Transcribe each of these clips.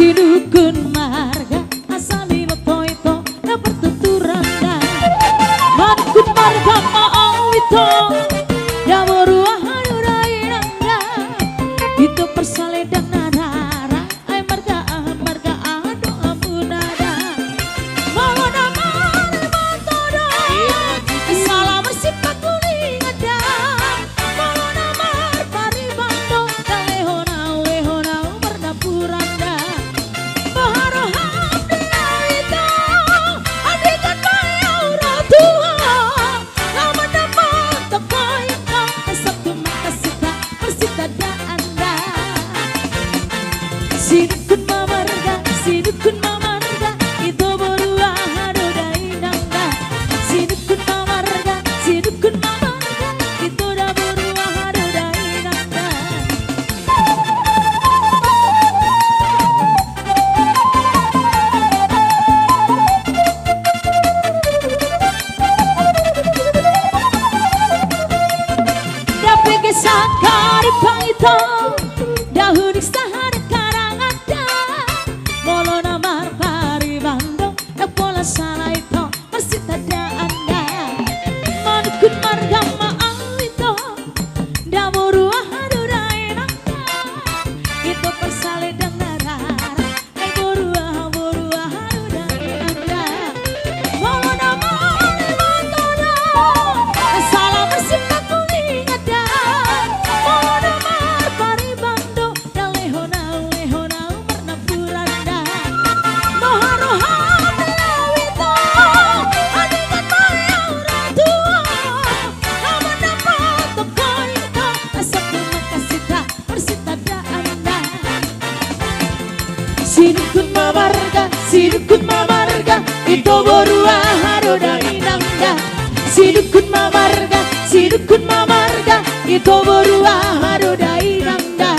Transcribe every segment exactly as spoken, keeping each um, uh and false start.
Sidukun marga, asa diboto ito, na partuturan da. Manukun marga ma au ito, da boru aha do da inang da. Ito parsaledang na rara, ai marga aha, marga aha do hamuna da. Molo na marboto do, sala marsipakuningan da. Molo na marpariban do, da lehon au, lehon au marnapuran da. Boha roham di au ito, andigan ma au ro tu ho. Laho mandapot toko ito, asa tumangkas hita marsitandaan da. Sidukun ma marga, sidukun ma marga, ito boru aha do da inang da. Sidukun ma marga, sidukun ma marga, ito da boru aha do da inang da. Dapot ge sangkari pang ito, da hudik sahadang karangan da. Molo na marpariban do, ndang pola sala ito marsitandaan da. Manukun marga ma au ito, da boru aha do da inang da. Ito parsaledang na rara, ai boru aha, boru aha do da inang da. Molo na marboto do, sala marsipakuningan da. Molo na marpariban do, da lehon au, lehon au marnapuran da. Boha roham di au ito, andigan ma au ro tu ho. Laho mandapot toko ito, asa tumangkas hita marsitandaan da. Sidukun ma marga, sidukun ma marga, ito boru aha do da inang da. Sidukun ma marga, sidukun ma marga, ito boru aha do da inang da.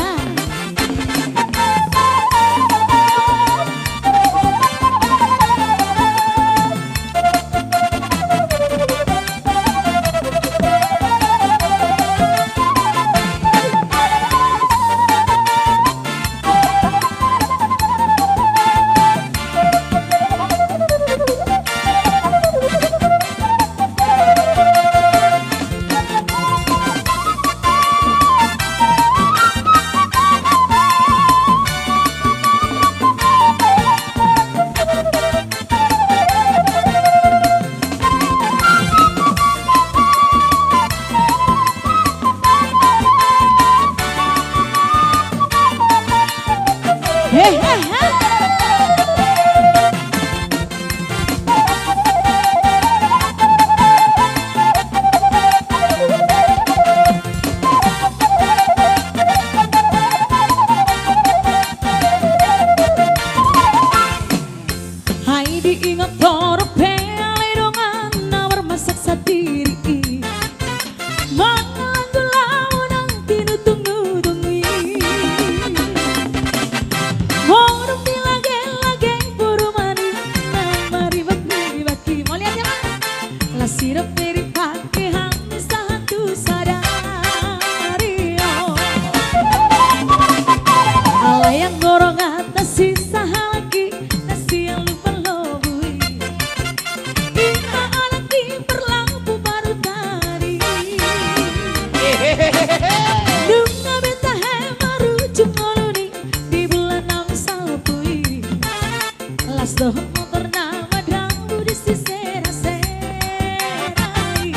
Ai diingot torop pe ale dongan na marmasak sandiri i. Mangalanggu laho nang tinutung-nutung i. Molo dung dilage-lage boru maninna maribak-ribak i. Mauliate ma. Las i dope dipake hami sahat tu sadari on. Alai anggo ro hata sisahalak i, na sian lupa lobu i. Ima anak i parlampu baru tadi. Nunga be tahe marujung ngolu ni di bulan na salpu i. Las dohot motor na madabu di sisera-sera i.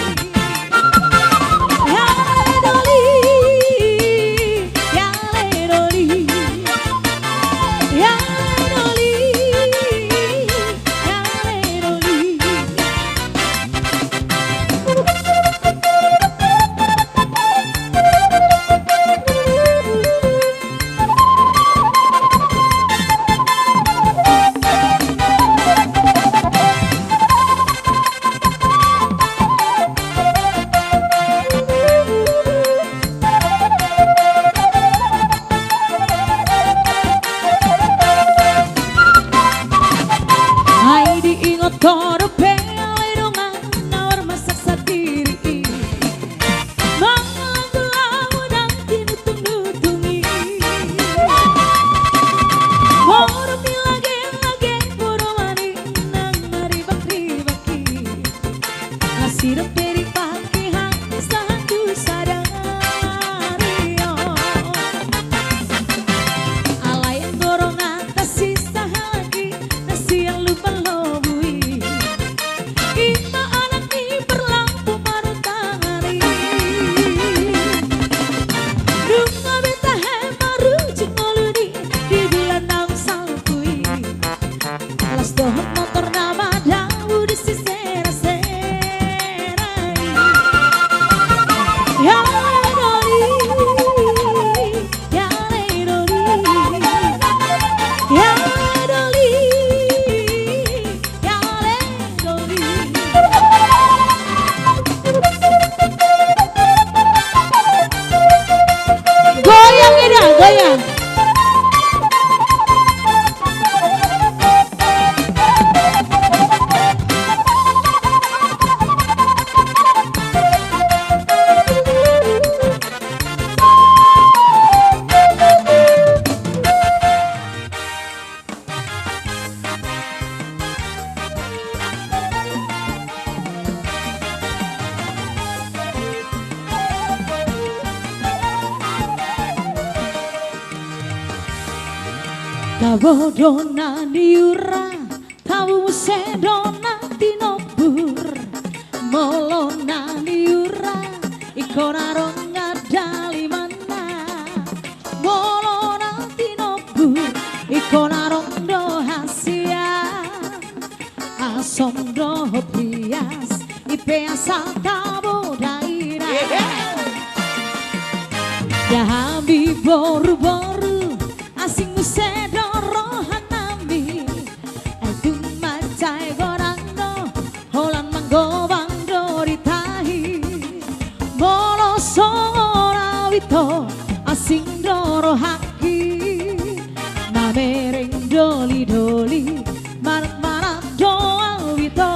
Tidak dipake hami sahat tu sadari on. Alai anggo ro nang tasisahagi na sian lupa lobu i. Ima anak ni parlampu marutangari. Nunga be tahe marujuk ngolu ni di bulan naung salpu i. Las dohot motor na madabu di sisera-sera i. Ya ale doli, ya ale doli, ya ale doli, ya ale doli. Goyang, Ida, goyang. Tabo do na niura, tabo muse do na tinombur. Molo na niura, ingkon adong andalimanna. Molo na tinombur, ingkon adong do hasian. Asong dohot hias, i pe asa tabo daira. Ia hami boru-boru, asing muse do rohanami. Ai tung mansai godang do, holan manggobang do di tahi. Molo songon au ito, asing do rohangki. Mamereng doli-doli, manat-manat do au ito.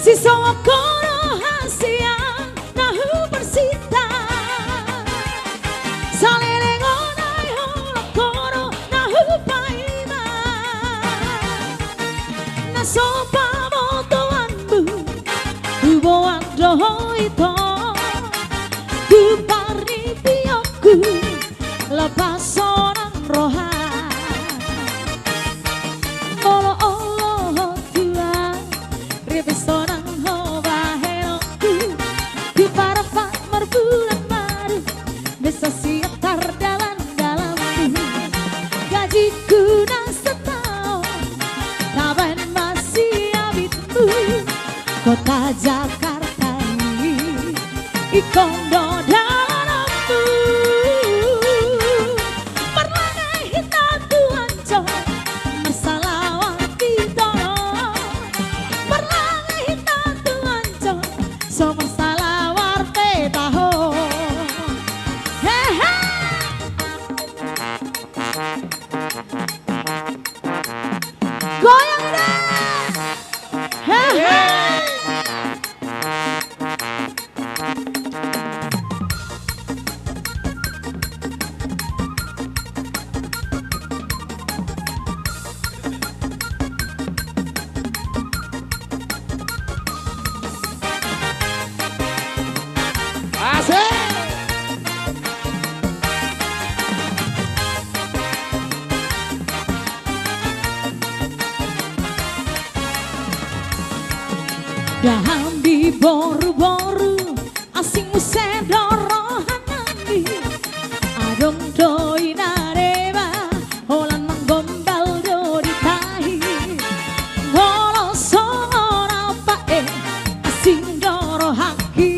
Sisongon ho do hasian na huparsinta. Saleleng on ai holan ho do na hupaima. Na so pamotoanmu, huboan do ho ito. Tu parnidionku, lapas sonang roha. Molo olo ho tua, ripe sonang ho bahenonku. Tu parapang marbulan madu, besa sian tardalan-dalanmu. Gajiku na sataon, tabaen ma siabitmu. Kota Jakarta i, ingkon do dalananmu. Marlangai hita tu Ancol, marsalawar di Toro. Marlangai hita tu Ancol, so marsalawar pe taho. Hehe. Goyang deh. Hehe. Asik. Dahahang di boru-boru, asing muse do rohanami. Adong do i na deba, holan manggombal do di tahi. Molo songon au pe, asing do rohangki.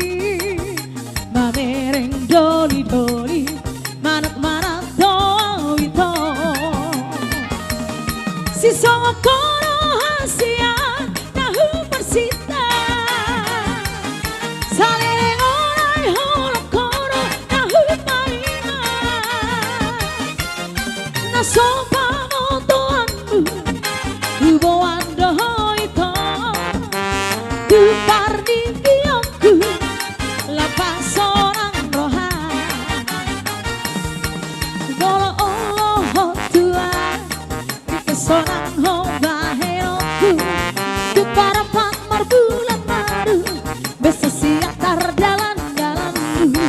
Mamereng doli-doli, manat-manat do au ito. Sisongon ho do hasian na huparsinta. Saleleng on ai holan ho do na hupaima. Na so pamotoanmu, huboan do ho ito. Tu parnidionku, lapas sonang roha. Molo olo ho tua, ripe sonang ho bahenonku. Tu parapang Bulan madu, besa sian tardalan-dalanmu.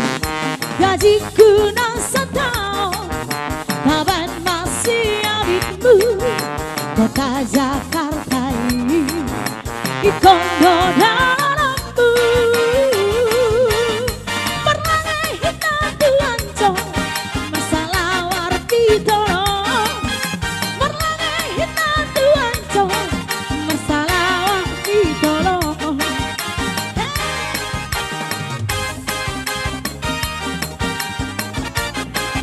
Gajingku na sataon, tabaen ma siabitmu. Kota Jakarta i, ingkon do dalanmu. Marlangei hita tu ancong, marsalawar di dolok. Marlangei hita tu ancong, marsalawar di dolok.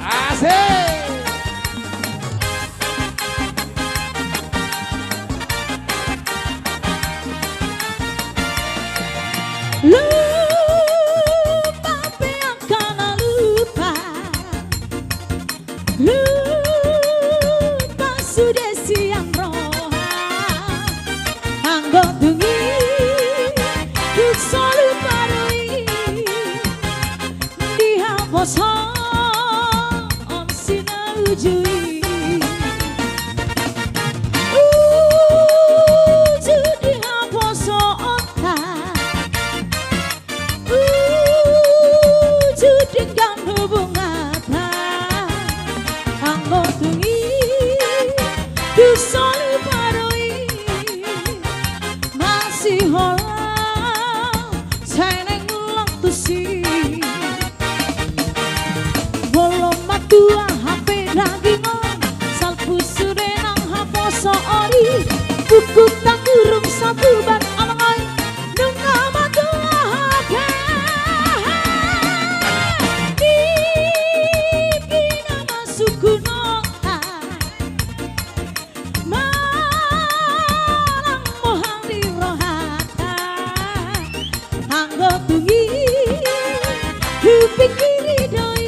Asik. Lupa pe angka na lupa. Lupa sude sian roha. Anggo tung i, tung so lupa do i. Dihaposhon si na uju i. Uju dihaposhonta. Uju denggan hubunganta. Anggo tung i, tung so lupa do i. Masihola, sai naeng ulang tusi. Molo matua hape daging on, salpu sude nang haposo on i. Pungkun tangurung satuban amang ai. Nunga matua hape. Di pina masuk gunung. Manang mohang di rohanta. Anggo tung i, hupingkiri do i.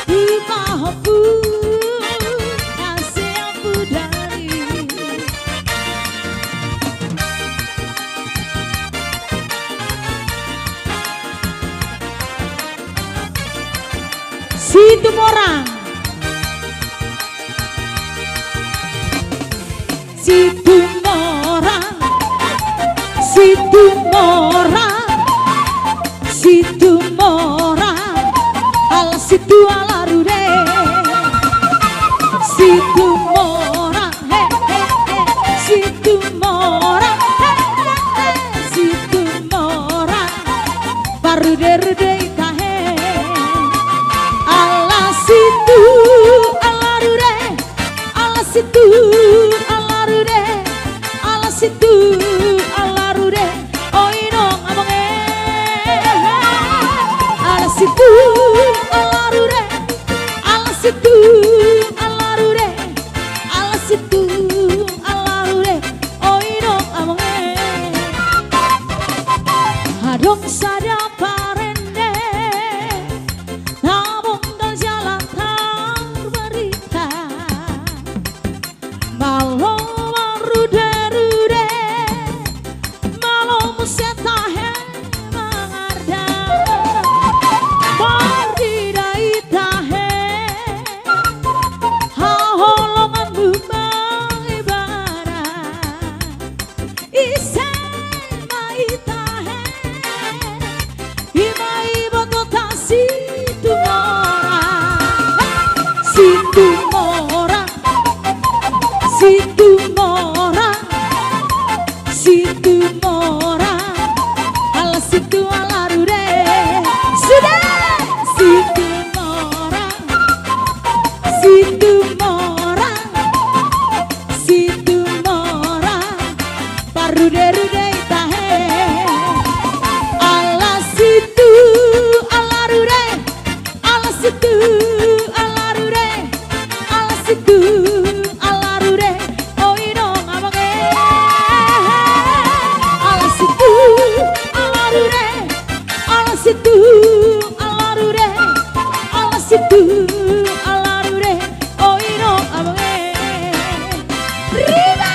Hupahompu, asa ampun dari. Situmorang. Situmorang. Situmorang. Situmorang. Ala situ ala rude. Situmorang. He, he, he. Situmorang. He, he, he. Situmorang. Parude-rude i tahe. Ala situ ala rude. Ala situ ala rude. Ala situ ala rude. Oi nang amang e. Ala situ ala rude. Ala situ ala rude. Ala situ ala rude. Oi nang amang e. Adong sada parende na mondal jala tarbarita. Malo marude-rude, malo muse tahe mangarda. Marnida i tahe haholonganmu ma ibana. Ise ma i tahe? I ma ibotota Situmorang. Situmorang. Situmorang. Situmorang. Ala situ ala rude. Sude. Situmorang. Situmorang. Situmorang. Parude-rude i tahe. Ala situ ala rude. Ala situ ala rude. Ala situ ala rude. Oi nang amang e. Ala situ ala rude. Ala situ ala rude. Ala situ ala rude. Oi nang amang e. Riba.